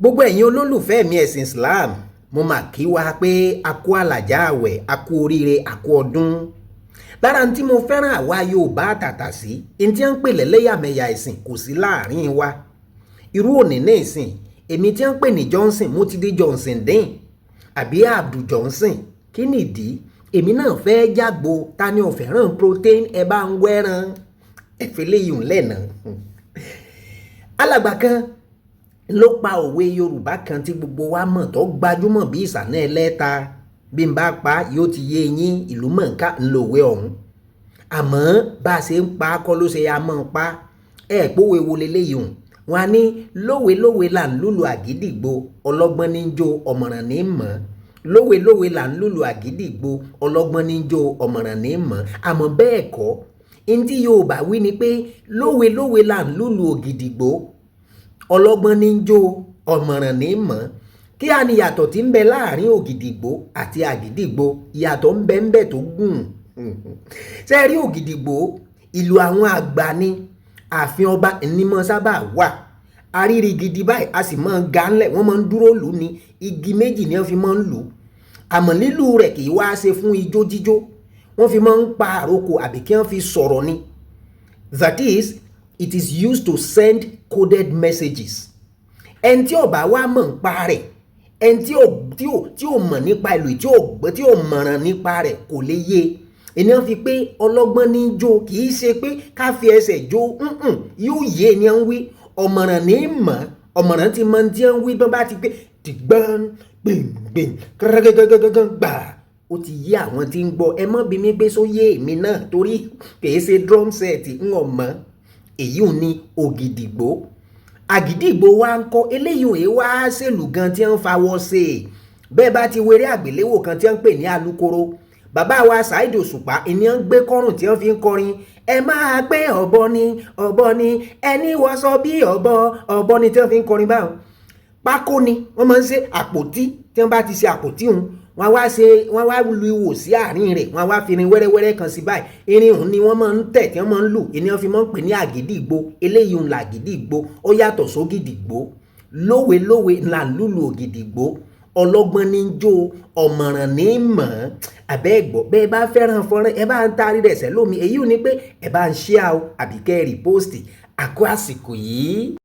Gbogbo ẹ̀yin olólùfẹ́ mi ẹ̀sìn Islam, mo mà kí wa pé a kú àlàjá àwẹ̀, a kú oríire, a kú ọdún. Lára tí mo fẹ́ràn àwa Yorùbá àtàtà sí ní tí wọ́n ń pè lẹ́lẹ́yàmẹ̀yà ẹ̀sìn kò sí láàrin wa. Irú òní ní ìsìn, èmi tí wọ́n ń pè ní Johnson, mo ti di Johnson dín àbí Abdul Johnson. Kí nìdí? Èmi náà fẹ́ jágbo. Ta ni ò fẹ́ràn protein? Ẹ bá ń wẹ́ran ẹ̀fẹ́ léyìí ńlẹ̀ náà. Alàgbà kan ló pa òwe Yorùbá kan tí gbogbo wa mọ̀ tó gbajúmọ̀ bí ìsànà ẹlẹ́ta. Bí n bá pa yóò ti yé yín, ìlú mọ̀ọ́ká ńlọwé ọ̀hún. Àmọ́ bá a ṣe ń pa kọ́ ló ṣe ya mọ́ ń pa ẹ̀ pòwe wo leléyìí hùn. Wọn á ní lówe lówe là ń lùlù àgídìgbo, ọlọ́gbọ́n ní jó, ọ̀mọ̀ràn ní mọ̀. Lówe lówe là ń lùlù àgídìgbo, ọlọ́gbọ́n ní jó, ọ̀mọ̀ràn ní mọ̀. Àmọ́ bẹ́ẹ̀ kọ́, ntí Yorùbá wí ni pé lówe lówe là ń lùlù ògìdìgbò, ọlọ́gbọ́n ní jó, ọ̀mọ̀ràn ní mọ̀. Kí á ní ìyàtọ̀ tí ń bẹ láàrin ògìdìgbò àti àgídìgbò? Ìyàtọ̀ ń bẹ ń bẹ tó gùn. Ṣé ẹ rí ògìdìgbò, ìlú àwọn àgbà ni, ààfin ọba ní mọ́ sábà wà. Àríri gidi báyìí, a sì máa ń ga ńlẹ̀, wọ́n máa ń dúró lù ní igi méjì ni wọ́n fi máa ń lù. Àmọ́ lílù rẹ̀ kì í wá ṣe fún ijó jíjó, wọ́n fi máa ń pa àrokò àbí kí wọ́n fi sọ̀rọ̀ ni. That is, it is used to send coded messages. Ẹni tí ó bá wá mọ̀ nípa rẹ̀, ẹni tí ò mọ̀ nípa ìlú, tí ò gbọ́, tí ò mọ̀ràn nípa rẹ̀, kò lè yé. Ènìyàn fi pé ọlọ́gbọ́n ní jó, kì í ṣe pé ká fi ẹsẹ̀ jó yóò yé ènìyàn wí. Ọ̀mọ̀ràn ní mọ̀, ọ̀mọ̀ràn ti mọ tí ń wí. Bọ́n bá ti pé dìgbọ́n gbìngbìn gẹ́gẹ́gẹ́gẹ́gẹ́ gbà, ó ti yé àwọn tí ń gbọ́. Ẹ mọ́ bí mi gbé sóyè èmi náà torí kìí ṣe drum set ń ọ̀ mọ́. Èyí ò ní ògìdìgbò. Àgídìgbò wa ń kọ́ eléyìí ò wá ṣèlú gan tí ń fawọ́ ṣe. Bẹ́ẹ̀ bá ti wéré àgbéléwò kan tí ń pè ní alukoro, bàbá wa Saheed Òṣùpá, ènìyàn ń gbé kọ́rùn tí wọ́n fi ń kọrin. Ẹ máa gbé ọ̀bọ ni, ọ̀bọ ni, ẹni wọṣọ bí ọ̀bọ, ọ̀bọ ni, tí wọ́n fi ń kọrin báwọn. Pákó ni wọ́n máa ń ṣe àpótí. Tí wọ́n bá ti ṣe àpótí òun, wọ́n wá ṣe, wọ́n wá lu ihò sí àárín rẹ̀, wọ́n wá fi irin wẹ́rẹ́wẹ́rẹ́ kan sí báyìí. Irin òun ni wọ́n máa ń tẹ̀ tí wọ́n máa ń lù, ènìyàn fi máa ń pè ní àgídìgbò. Eléyìí ń la àgídìgbò, ó yàtọ̀ sógìdìgbò. Lówe lówe là ń lùlù ògìdìgbò, ọlọ́gbọ́n ní jó, ọ̀mọ̀ràn ní mọ̀. Àbẹ́ ẹ̀gbọ́, bẹ́ẹ̀ bá fẹ́ràn fọ́nrán, ẹ bá ń tarí rẹ̀ sẹ́lómi. Èyí ò ní pé ẹ bá ń share o àbí kẹ́ ẹ repost. Àkó àsìkò yìí.